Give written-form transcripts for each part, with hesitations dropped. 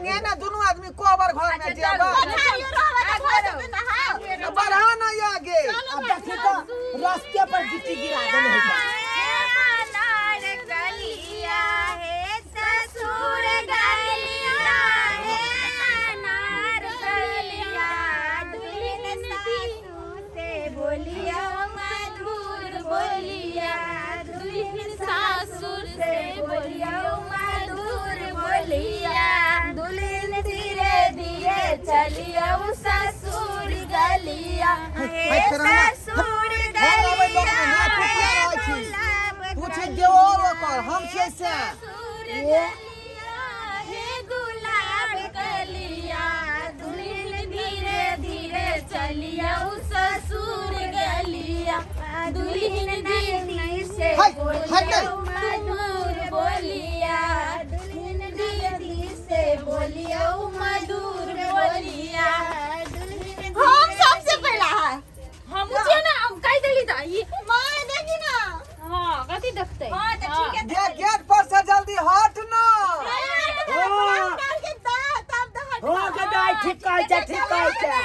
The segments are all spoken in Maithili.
संगे ने दुनू आदमी कोबर घर में अच्छा, जेबै। चलू। पछाड़ियो रहबै तऽ भऽ जेतै ने, हाँ। तऽ बढ़ा ना आगे। अब देखी तो रास्ते पर गिट्टी गिरा देने है। अनार गलिया हे ससुर गलिया, हे अनार गलिया, दुल्हन सासू से बोलिया मधुर बोलिया, दुल्हन सासुर से बोलिया मधुर बोलिया, दुल्हन धीरे धीरे चलिया ससुर गलिया, हे ससुर गलिया, हे गुलाब तू छी देवर ओकर, हम छियै से। ससुर गलिया, हे गुलाब कलिया, दुल्हन धीरे धीरे चलिया ससुर गलिया, दुल्हन दीदी से हट, हट गई। बोलिया मधुर बोलिया, दुल्हन दीदी से बोलिया मधुर बोलिया, दुल्हन हम सबसे पहला है। हम छियै ने, हम कहि देली तऽ ई। माँ देखी ना। हँ, कथी देखतै? हाँ तऽ ठीक है। गे, गेट पर से जल्दी हट ना। हाँ। डाल के दा तब दहट। हो के दाइ, ठीक कहै छै, ठीक कहै छै।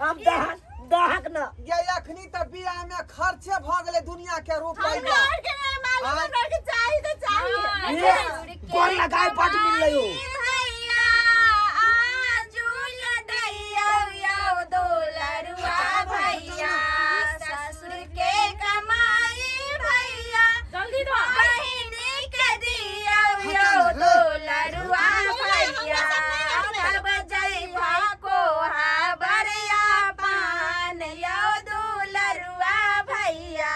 हम दहक दहक न। गे, अखनी तऽ बियाह में खर्चे भऽ गेलै दुनिया के हमरा रुपैया। आर के नहीं मालूम, हमरा आर के चाही तऽ चाही। ये गोर लगाए बड मिललै हो। भैया आजुल दैया यौ दुलरुआ भैया, ससुर के कमाई भैया जल्दी दो। बहिनी के दिया यौ दुलरुआ भैया, तब जइबा कोहा बरिया पान यौ दुलरुआ भैया,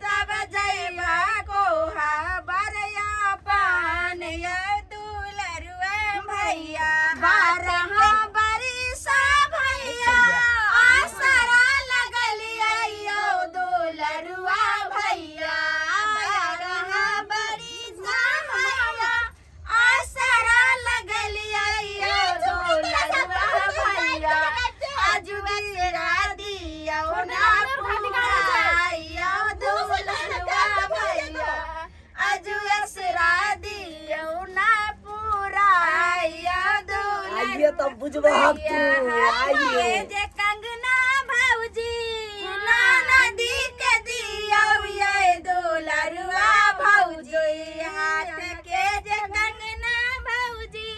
तब जइबा कोहा बरिया पान यौ दुलरुआ भैया, 12 बरिसा भैया आसरा लगलिया यौ दुलरुआ भैया, 12 बरिसा भैया आसरा लगलिया यौ दुलरुआ भैया, आज बिसरा दियौ ना पुराइयौ दुलरुआ भैया, आज बिसरा दियौ ना पुराइयौ दुलरुआ। आइए तब बुझबहक तू, आइए। जे कंगना भौजी ननदी के दियौ ये दुलरुआ भौजी, हाथ के जे कंगना भौजी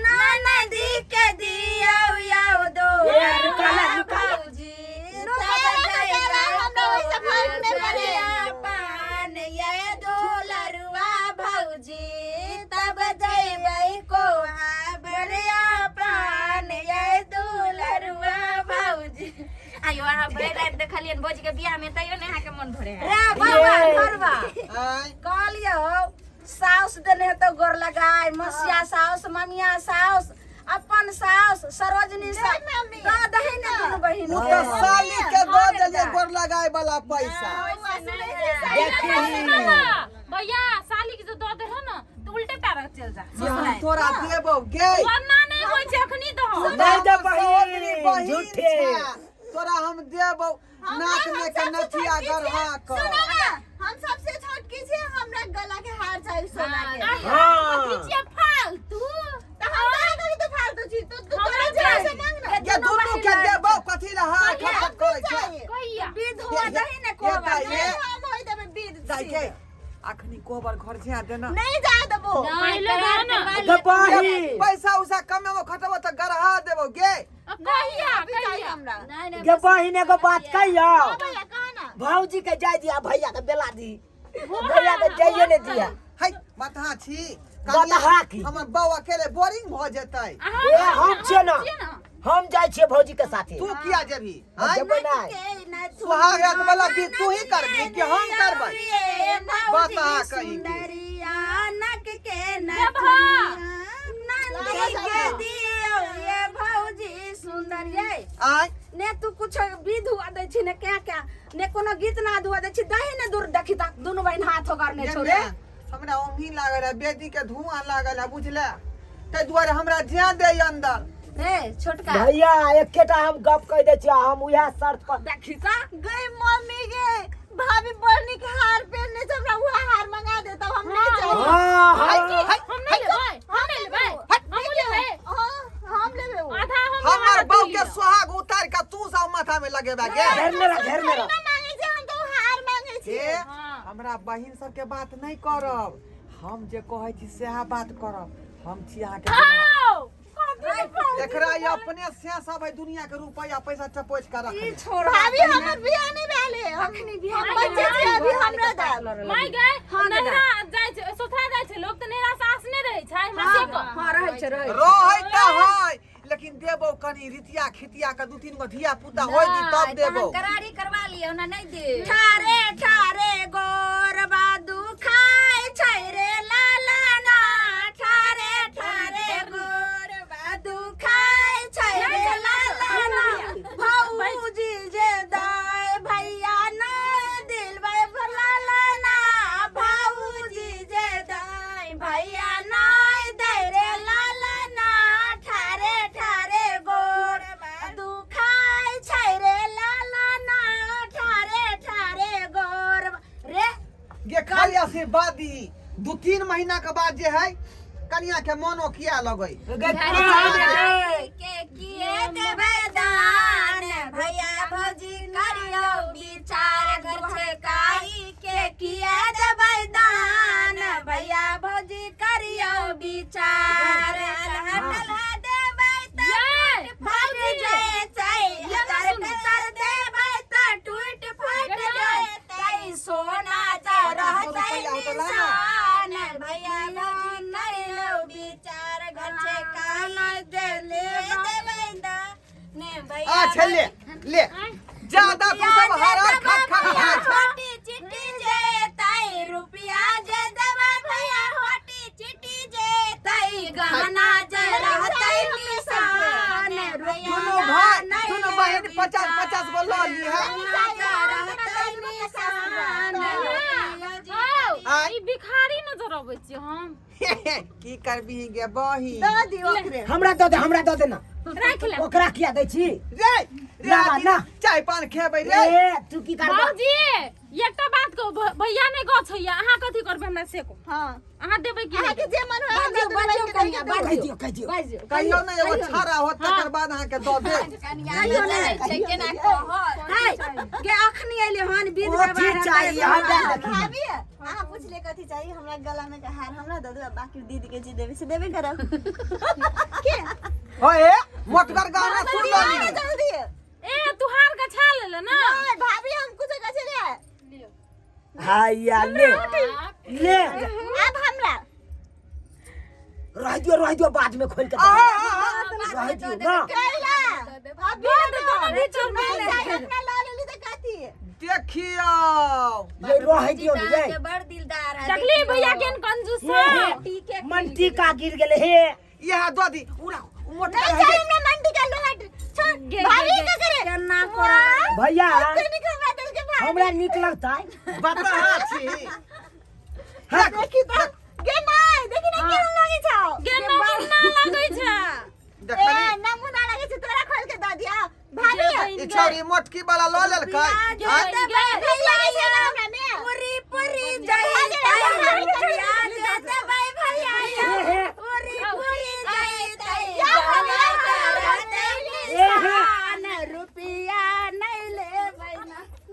ननदी के दियौ यौ ए, दुलरुआ निकाला, निकाला। भौजी, निकाला, निकाला, हमरा ओहिसँ फर्क नहि पड़ैए। पान ये दुलरुआ भौजी, तब जइबै कोहा बरिया पान ये दुलरुआ भौजी। आइयो अहाँ भरि राति देखलियनि भौजी के बियाह में, तैयो नहि अहाँके मन भरे है। रे बौआ घरवा। आँय। कहलियौ साउस देने हेतौ गोर लगाय, मसिया साउस, ममिया साउस, अपन साउस, सरोजनी साउस मम्मी। दऽ दही ने दुनू बहिन। ओ तऽ साली के दऽ देलियै गोर लगाय वाला पैसा। देखी। भैया, साली के जो दऽ दे है ना तऽ उल्टे पैर चल जा। से हम तोरा देबौ गे। वरना नहि होइ छै, अखनी दहो। नहि दे सहोदरी बहिन, बहिन झूठे। छै। तोरा हम देबौ नाक में के नथिया गढ़ा कऽ। सुनो ना, हम सबसे छोटकी छी, हमरा गला के हार चाही सोना के। हाँ। अथी छियै फालतू। तऽ हम कहाँ करी तऽ फालतू छी तू तू हमरा तोरा जेना चाही। से मांग ना। गे, दुनू के देबौ, कथी ला हाथ हाथ करै छै? चाही। कहिया विध हुआ दही ने ये कोहबर। दाइ, ये। हम होय देबै विध। दाइ गे, अखनी कोबर घर झा देना। नहीं जा देबो। पहिले दहो ने। गे बहिन। पैसा उसा कमेबो खटबो तऽ गढ़ा देबौ गे। कहिया? अभी चाही कहिया? हमरा। गे बहिन, एगो बात कहियौ? हाँ भैया, कहा ना। भौजी के जाय दिया, भैया के बेला दी, भैया के जाइए ने दिया। है बतहा छी। बतहा की? हमर बौ अकेले बोरिंग भऽ जेतै। ए, हम छियै ने, हम जाइ छियै भौजी के साथे। तू किया जेबही? हम आँय? जेबै नहि। सुहाग रात वाला विध तू ही करबी कि हम करबै? बता कहीं के। सुंदरिया नक के देबहा। नंदी के दियो ये भौजी सुंदर ये। आँय? ने तू कुछ विध हुआ दै छी ने, क्या क्या ने कोनो गीत नाद हुआ दै छी, दही ने दूर देखी ता दुनू बहिन हाथ होगर ने छोड़े। हमरा ओंघी लागल है, बेदी के धुआं लागल है, बुझले? ताहि दुआरे हमरा जाय दे अंदर। रे छोटका भैया, एकेटा हम गप कहि दै छियै, हम उएह शर्त पर। देखी ता। गई मम्मी गे, भाभी बड़ नीक हार पहनने छै, हमरा उहे हार मंगा दे तब हम नहीं चाही। हाँ हाँ। हम नहि लेबै, हम नहि लेबै, हमहूँ लेबै। हाँ। हमरा बहिन सबके बात नहीं करब, हम जे कहै छी सएह बात करब। हम छी अहाँके आओ एकरा ई अपने से सब है दुनिया के रुपया पैसा चपोच के रख छोड़ भाभी हमर बियाह नहीं भेल है, अखनी बियाह बच्चे छै अभी हमरा दाल। माय गए हाँ, दादा। नैहरा जाइ छै, ससुरा जाइ छै लोक तऽ नैहरा से आसने रहै छै, हमरा से कह। हां, रहै छै, रहै छै। रहै तऽ है, लेकिन देबो कनी रितिया खितिया के दू तीन गो धिया पुता होय दी तब देबो। करारी करवा लियौ ना, नहीं दे। ठारे ठारे गोरबा दुखाय छै रे लाला ना, ठारे ठारे गोरबा दुखाय छै रे लाला ना, भौजी जे दाय भैया ना दिलबै लाला ना, भौजी जे दाय भैया ना दै रे लाला ना, ठारे ठारे गोरबा दुखाय छै रे लाला ना, ठारे ठारे गोरबा रे। गे खाली आशीर्वाद दी, 2-3 महीना के बाद जे है कनिया के मोनो किया लगै। के किए देबै दान भैया भौजी करियौ विचार, घर छेकाई के किए देबै दान भैया भौजी करियौ विचार, टलहा देबै तऽ ये फट जेतै, तर तर देबै तऽ टूटि फट जेतै, सोना जा रहतै निशान भैया भौजी करियौ विचार, घर छेकाई देले देबै दान भैया। अच्छा ले ले, ज्यादा तू सब हर हर खट खट खाय छ। होटी चिट्टी जेतै, रुपया जे देबै भैया होटी चिट्टी जेतै, गहना जे रहतै निशान भैया। दुनू भाई दुनू बहिन 50-50 गो लऽ लीहे। रहतै निशान। आओ आय। ई भिखारी नजर अबै छी हम। की करबी गे बहिन? दऽ दियौ ओकरे। हमरा दऽ दे, हमरा दऽ दे ना। राखि ले। ओकरा किया दै छी? रे रे ना, आदमी, ना। चाय पान खेबै रे। ए तू की करबा? भौजी एकटा बात कहू, भैया नहि गछ होइया, अहाँ कथी करबै हमरा से कहू? हाँ, अहाँ देबै कि नहि? अहाँके जे मन होय हमरा बाजू, दुनू बाजू बहिनके कनिया, दऽ कहि दियौ। दियौ, कहि दियौ। बाजू। कहियो ने एगो छाड़ा होत तकर बाद अहाँके दऽ देब। कनिया छै केना कहत हाय गे, अखनी एले हन विध कथी व्यवहार चाहिए हमरा देखी। भाभी अहाँ पूछले कथी चाहिए, हमरा गला में के हार हमरा दऽ दियौ, बाकी दीदी के जे देबै से देबे करब। के ओए मोटगर गाना सुन दियौ लली। ने जल्दी। ए तू हार गछा लेले ना? नहीं भाभी हम कुछ गछे ले। हाया ले ले। अब हमरा रह दियो, रह दियो, बाद में खोल के दे। आहा, आहा, रह दियो ना। कैला अभी दोनो भीतर में नहीं चाहिए, अपना लऽ लेली तऽ कथी? देखियौ ये रह दियो ने ये। बड़ दिलदार है। देखली भैया केहन कंजूस है। मन टीका गिर गेले हे। इएह दऽ दी उरा मोटगर नहीं है चाहिए हमरा मंडी का लोहाट। छोड़ गे, भाभी गे, का करे केना करब भैया कते निक हमरा दिल के भाभी। हमरा नीक लगतै। बता छी। हाँ, देखी तऽ गे my, देखी ने केहन लागै छौ। गे नमूना लागै छै। ए देखली नमूना लागै छै, तोरा खोल के दऽ दिया भाभी। ई छौरी मोटकी वाला लऽ लेलकै। जे आँय? देबै नीक लागै छै ने हमरा मे?